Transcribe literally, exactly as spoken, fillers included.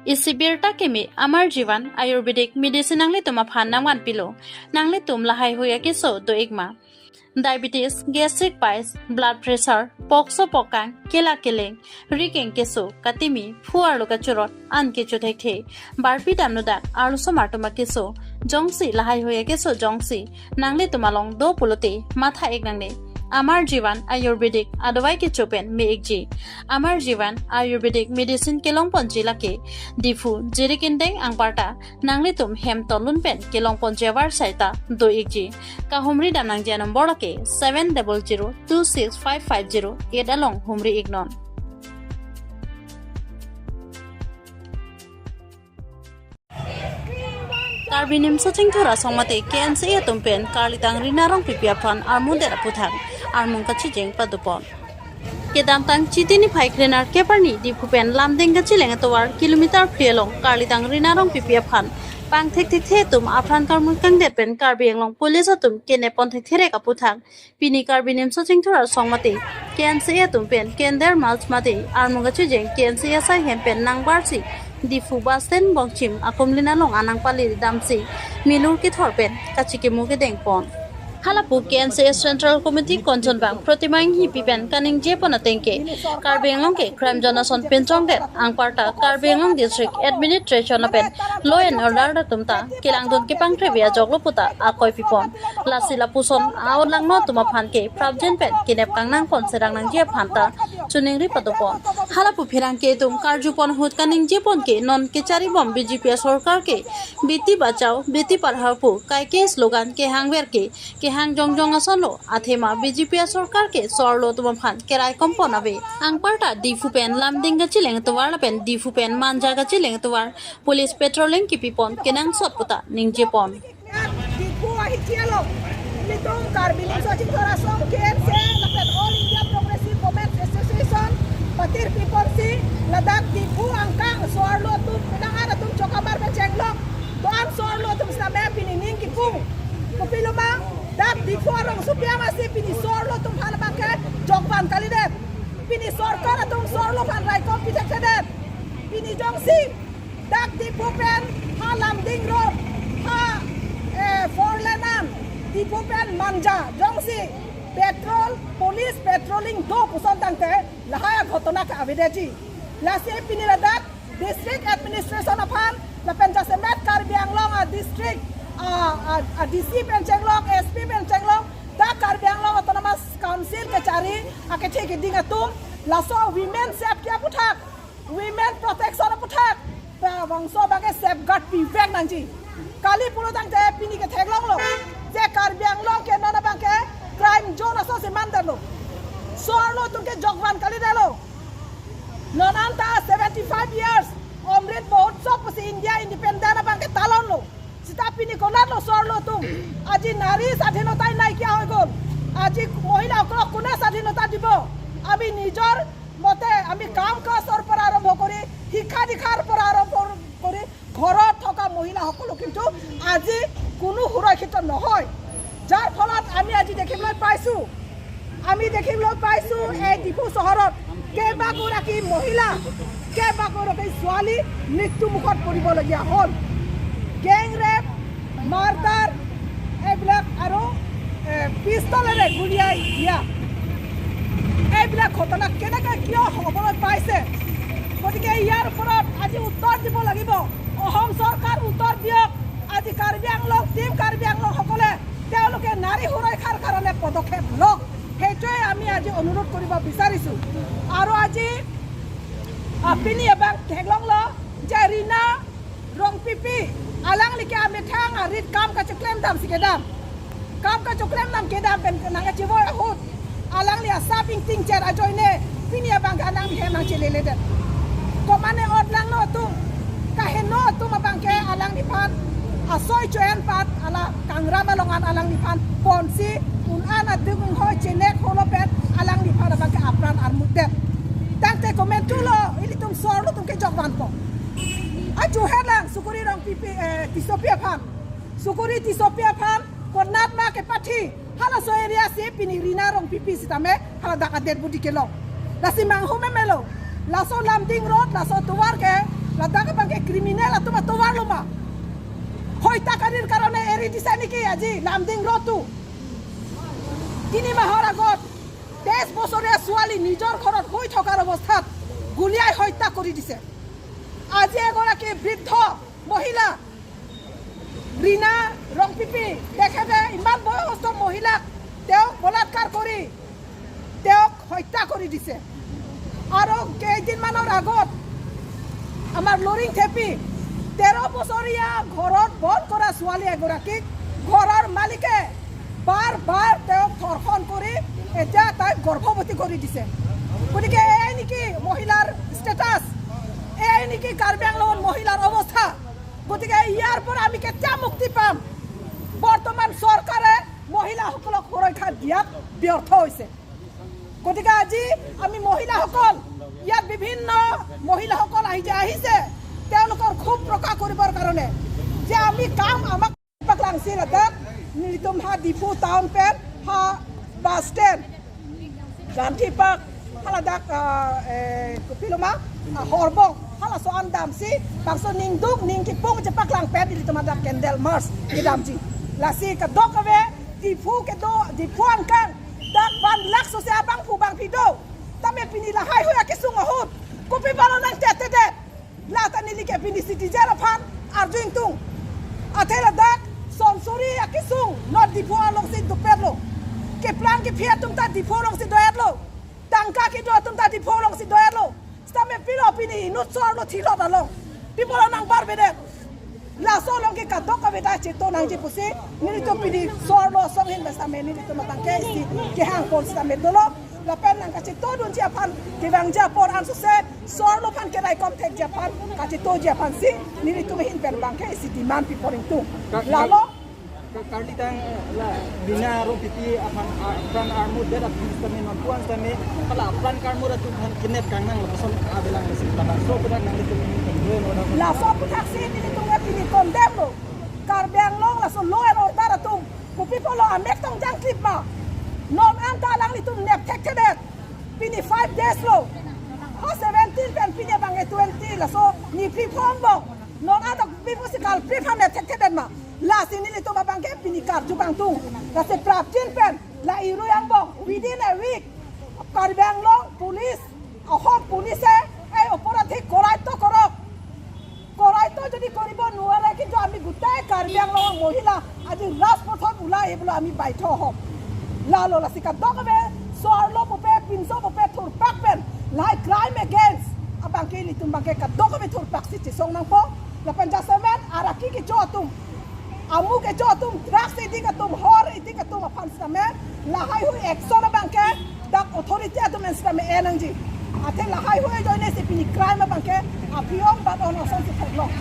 Isi birta keme Amar Jeevan Ayurvedic Medicine nanglitum aphan nangvanpilo. Nanglitum lahaihui akeso do-ikma? Diabetes, gastric piles, blood pressure, pokso pokang, kela keleng, rikeng keso, katimi, phu arlo kachorot, an kecho thekthe, barpi damnodak, arlosomar atum akeso, jongsi lahaihui akeso jongsi nanglitum along do pulote, matha-ik nangne. Amar Jeevan Ayurvedic adawai kecho pen me-ikji. Amar Jeevan Ayurvedic Medicine kelongponji lake Diphu, Jirikindeng angparta, nanglitum hem tolun pen kelongponji avarsai ta do-ikji. Kahumri damnangji anumber lake seven double zero two six five five zero eight along humri-iknon. Karbi Nimso Chingthur Asong mate K N C A atum pen Karlitang Rina Rongpipi aphan armudet aputhak armung kachijeng padopon. Kedamtang Chiti niphai krenerkep arni Diphu pen Lumding kachileng atovar kilometer phli along Karlitang Rina Rongpipi aphan pangthek thekthe atum apran karmung kangdet pen Karbi Anglong Police atum kenep pon thektherak aputhak pini Karbi Nimso Chingthur Asong mate K N C A atum pen Candle March mate armung kachijeng K N C A asai hem pen nangbarsi Diphu bus stand bongchim akumlin along anang pali damsi milur kethor pen kachikimo kedengpon. Halapu K N C A Central Committee konchonbang Protima Enghipi pen kaningjepon atengke, Karbi Anglong ke Crime Zone ason pinchongdet angparta Karbi Anglong District Administration lapen Law and Order atum ta kelangdun kepangthrevi ajoklo puta akoi pipon. Lasi lapuson a-onlangno atum aphan ke prapjin pen kenep kangnangpon serang nangji aphan ta choningri padopon. Halapu pherangke atum karjupon ahut kaningjepon ke non kecharibom B J P asorkar ke Beti Bachao, Beti Padhao pu kaike slogan kehangver ke kehang jongjong asonlo, athema B J P asorkar ke so-arlo atum aphan keraikom pon ave. Angparta Diphu pen Lumding kachileng atovar lapen Diphu pen Manja kachileng atovar police patrolling kipipon kenangsot puta ningjepon. Diphu ahichi along ilitum Karbi Nimso Chingthur Asong K N C A lapen All India Progressive Women's Association patir piponsi ladak Diphu angkang so-arlo atum, pinangan atum chokamar pen chenglok do-an so-arlo atum sitame pini ning kipung. Kopiloma, dak Diphu arongsopi amatsi pini so-arlo atum aphan abangke jokvan kalidet. Pini sorkar atum so-arlo aphan raikom pithekthe det. Pini jongsi dak Diphu pen ha Lumding Road, ha, eh, four lane an, Diphu pen Manja jongsi patrol, police patrolling do puson tangte lahai aghotona ke avedetji. Lasi pini ladak District Administration aphan lapen jasemet Karbi Anglong a-district a, a, a-D C pen chenglok, S P pen chenglok, dak Karbi Anglong Autonomous Council kechari akethe keding atum laso women safety aputhak, women protection aputhak labangso abangke safeguard pivek nangji. Kali pulo tangte pini ketheklonglo je Karbi Anglong ke non abangke crime zone aso si mandetlo. So-arlo atum ke jokvan kalidetlo. Non anta seventy five years Amrit Mahotsav pusi India independent abangke talonlo. Sita pini konatlo so-arlo atum? আজি নাৰী স্বাধীনতাই নাইকিয়া হৈ গ'ল। আজি মহিলাসকলক কোনে স্বাধীনতা দিব? আমি নিজৰ মতে আমি কাম কাজৰ পৰা আৰম্ভ কৰি, শিক্ষা দীক্ষাৰ পৰা আৰম্ভ কৰি ঘৰত থকা মহিলাসকলো কিন্তু আজি কোনো সুৰক্ষিত নহয়। যাৰ ফলত আমি আজি দেখিবলৈ পাইছো, আমি দেখিবলৈ পাইছো এই ডিফু চহৰত কেইবাগৰাকী মহিলা, কেইবাগৰাকী ছোৱালী মৃত্যুমুখত পৰিবলগীয়া হ'ল। গেং ৰেপ, মাৰ্ডাৰ, এইবিলাক আৰু, এ, পিষ্টলেৰে গুলীয়াই দিয়া এইবিলাক ঘটনা কেনেকৈ কিয় হ'বলৈ পাইছে? গতিকে ইয়াৰ ওপৰত আজি উত্তৰ দিব লাগিব। অসম চৰকাৰ উত্তৰ দিয়ক। আজি কাৰ্বি আংলং, টিম কাৰ্বি আংলং সকলে তেওঁলোকে নাৰী সুৰক্ষাৰ কাৰণে পদক্ষেপ লওক, সেইটোৱে আমি আজি অনুৰোধ কৰিব বিচাৰিছো। আৰু আজি, ah, pini abang theklonglo je Rina Rongpipi, alangli ke amethang arit kam kacheklem damsi kedam. Kam kacheklem dam kedam pen nangkachevoi ahut alangli asap ingtingcher ajoine pini abang alangli hem nangcheleledet. Komane onlangno atum, kaheno atum abangke alangliphan asoi cho-en pat hala kangram along an alangliphan ponsi un-an adung inghoi chenek holo pen alangliphan abangke apran armutdet. Tangte komentulo, ilitum so-arlo atum ke jokvanpo. Achuhelang Sukuri Rongpipi, eh, Tissopi aphan. Sukuri Tissopi aphan konat ma kepathi halaso area si pini Rina Rongpipi sitame haladak adet budi kelong. Lasi manghu memelo. Laso Lumding Road, laso tovar ke, ladak abangke হত্যাকাৰীৰ কাৰণে এৰি দিছে নেকি আজি লামডিং ৰোডটো? তিনি মাহৰ আগত তেইছ বছৰীয়া ছোৱালী নিজৰ ঘৰত শুই থকাৰ অৱস্থাত গুলীয়াই হত্যা কৰি দিছে। আজি এগৰাকী বৃদ্ধ মহিলা ৰীনা ৰংপিপি, তেখেতে ইমান বয়সস্থ মহিলাক তেওঁক বলাৎকাৰ কৰি তেওঁক হত্যা কৰি দিছে। আৰু কেইদিনমানৰ আগত আমাৰ লৰিং থেপী তেৰ বছৰীয়া ঘৰত বন্ধ কৰা ছোৱালী এগৰাকীক ঘৰৰ মালিকে বাৰ বাৰ তেওঁক ধৰ্ষণ কৰি এতিয়া তাইক গৰ্ভৱতী কৰি দিছে। গতিকে এয়াই নেকি মহিলাৰ ষ্টেটাছ? এয়াই নেকি কাৰ্বি আংলঙৰ মহিলাৰ অৱস্থা? গতিকে ইয়াৰ পৰা আমি কেতিয়া মুক্তি পাম? বৰ্তমান চৰকাৰে মহিলাসকলক সুৰক্ষা দিয়াত ব্যৰ্থ হৈছে। গতিকে আজি আমি মহিলাসকল, ইয়াত বিভিন্ন মহিলাসকল আহি যে আহিছে, তেওঁলোকৰ ক্ষোভ প্ৰকাশ কৰিবৰ কাৰণে যে আমি কাম আমাক paklangsi ladak nelitum ha Diphu town pen ha bus stand Gandhi Park haladak, ah, eh, kopiloma, ah, Horbong halaso an damsi bangso ningduk ning kipung chepaklang pen nelitum hadak candle march kedamji. Lasi kadokave Diphu kedo, Diphu angkang dak van lakh sose abangphu bangphi do. Tame pini lahaihui akesung ahut kopi balo nangtetedet? Lata neli ke pini citizen aphan arju ingtung. Athe ladak Sonsory akesung non Diphu alongsi dopetlo. Keplang kephi atum ta Diphu alongsi doetlo. Tangka kedo atum ta Diphu alongsi doetlo. Sitame pilo pini inut so-arlo thilot along, pi apotlo nangbarbedet? Laso along ke kadokave ta cheto nangji pusi nelitum pini so-arlo asong ahin pen sitame nelitum abangke isi kehang pon sitame dolo. Lapen nangkachetodunji aphan, kevangji apor ansose so-arlo aphan keraikom thekji aphan, kachetoji aphansi nelitum ahin pen abangke isi demand pi apot ingtung. Ka-, ka-, Lalo ka-, karli tang la Rína Rongpipi aphan, ah, apran armut det aphi sitame nonpu-an sitame hala apran karmut atum aphan kenep kangnang lapuson avelang lasi pada so pada nanglitum condemn lo. Laso aputhaksi nelitum ke pini condemn lo. Karbi Anglong laso law and order atum kopi apotlo amek tong jangklip ma? Non anta alanglitum nep thekthedet. Pini five days lo. Ha seventeen pen pini abangke twenty, laso niphli phongo. Non anta kopi apotsi kalprit aphan nep thekthedet ma? Lasi nelitum abangke pini karju kangtung. Lasi prapjin pen la irui angbong within a week Karbi Anglong police অসম পুলিচে এই অপৰাধীক কৰায়ত্ত কৰক। কৰায়ত্ত যদি কৰিব নোৱাৰে, কিন্তু আমি গোটেই কাৰ্বি আংলঙৰ মহিলা আজি ৰাজপথত ওলাই আহিবলৈ আমি বাধ্য হ'ম। Lalo lasi kadokave so-arlo pupe, pinso pupe thurpak pen lahai crime against abangke ilitum abangke kadokave thurpaksi chesong nangpo. Lapen jasemet araki kecho atum, amuk kecho atum, drugs addict atum, whore addict atum aphan sitame lahaihui action abangke dak authority atum pen sitame e nangji. Athe lahaihui ajoinesi pini crime abangke aphi-ong bat-on asonsi theklong.